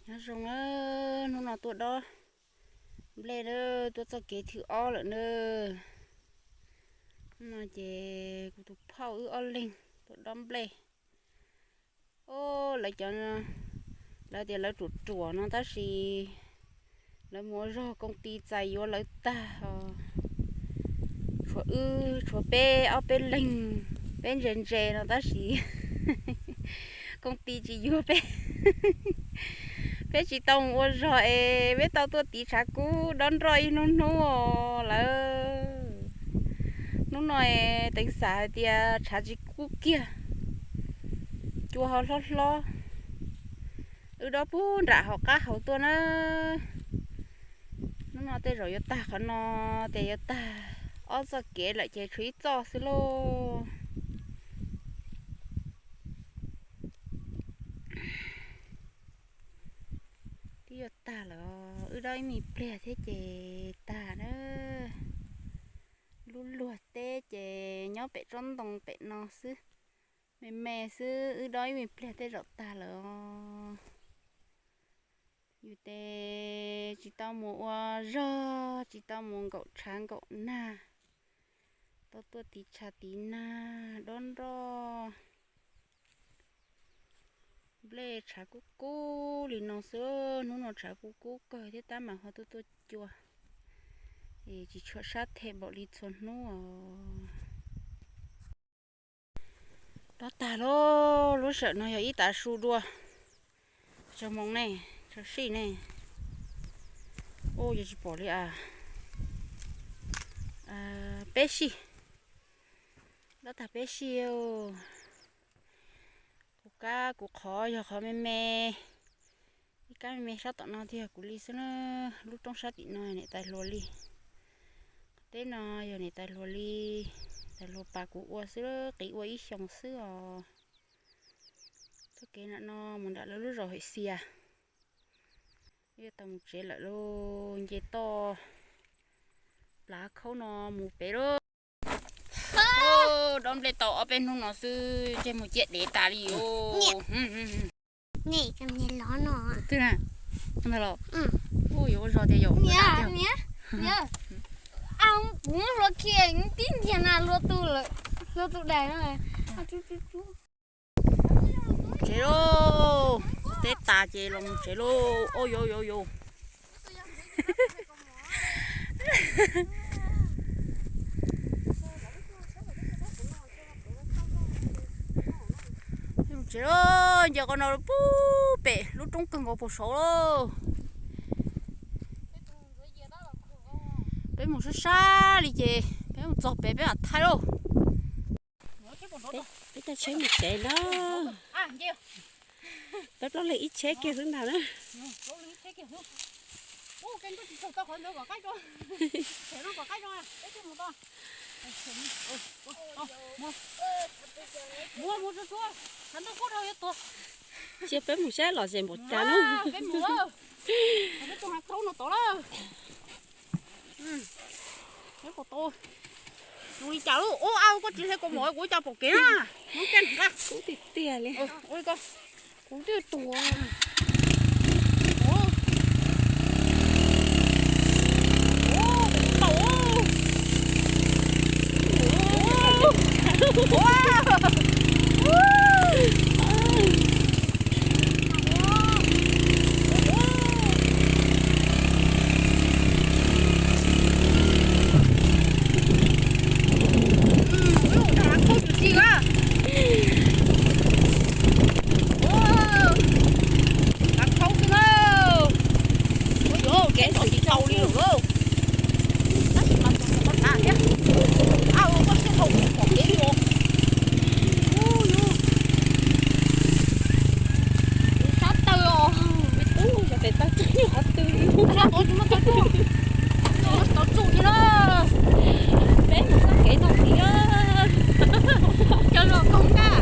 Nyob zoo na, hnub no tuaj dob nplej na, tuaj txoj kev thib ob lawm na. Hnub no ces kuv tus phauj wb ob leeg tuaj dob nplej. Os, lawv cov, lawv tias lawv ruam ruam no tab sis lawv mus ua zog, koom ti txais yuav lawv tag os. Tshuav wb, tshuav peb ob peb leeg, peb ntse ntse no tab sis koom ti tsis yuav peb. Peb tsis tau mus ua zog es peb tau tuaj tiv tshav kub dob nroj ib hnub hnub os lawv. Hnub no es teev xav hais tias tshav tsis kub kiag, cua ho hlob hlob. Wb dob puag nram hauv qab hauv tuaj na. Hnub no tej zaum yuav tag qhov no, ces yuav tag ob txoj kev lawm ces tshuav ib txoj xwb lauj. Twb yuav tag lawm os, wb dob ib me pliag thiab ces tag na. Lub luag teb ces nyob pem tsob ntoo pem no xwb, me me xwb, wb dob ib me pliag tej zaum tag lawm os. Yus tes tsis tau mus ua zog, tsis tau mus nkaum tshav nkaum nag, tau tuaj tiv tshav tiv nag dob nroj. Nplej tshav kub kub li no xwb, hnub no tshav kub kub kawg thiab tab mas ho tuaj tuaj cua, es tsis tshua sab them npaum li txhua hnub os. Dob tag lauj, lub sij hawm no yog ib tav su dua. Tsaug moos ne, tsaug sij ne. Ua yog tsis pom li as. Peb sij, dob tag peb sij. Kuv kab kuv qhov yog qhov me me, ib kab me me sab tom no thiaj yog kuv li xwb na. Lub roob sab tim no niam tais hluas li. Qhov teb no yog niam tais hluas li, tais hluas pas kuv ua xwb, qiv ua ib xyoos xwb os. Txoj kev nram no mus nram lawv lub zos Hawm Xias. Yuav tau mus tsev lawm lauj, nce toj plav khaub no mus pem lauj. Dob nplej tau ob peb hnub no xwb ntsej muag ciaj dev tas li os. Twg na? Ntag los. Yuav ua zog tias yog. Kuv muab hlua kiag tib ntiag na hlua tus daim no. Tsev lauj, teb tas ces los mus tsev lauj. Ua yuav yuav yuav. Tsev lauj, nce qhov no puag pem lub roob kawg nkaus puag saud lauj. Peb mus sab sab li ces peb mus txog pem peb mam thaij lauj. Peb caij tsheb mus tsev na. Peb plaub leeg ib tsheb kiag xwb ntag na. Cia peb mus saib los zem npaum cas na. Zoo li cas lauj? Ua, koj tsis hle kuv mus kuv ib co pom kev na. Kub tiag tiag li. Kuv twb tuag. Kev tsis tau li lawm. Tab sis mas txog qhov tag thiab. Au, koj sib haum pom kev li os. Ub, yus sab taw os. Ub, yog tes taw tsis qhov twg li. Sab tod tsis muaj taw tsuj. Tod tsuj li na. Peb mus txoj kev no thiab. Cov los koog ntaj.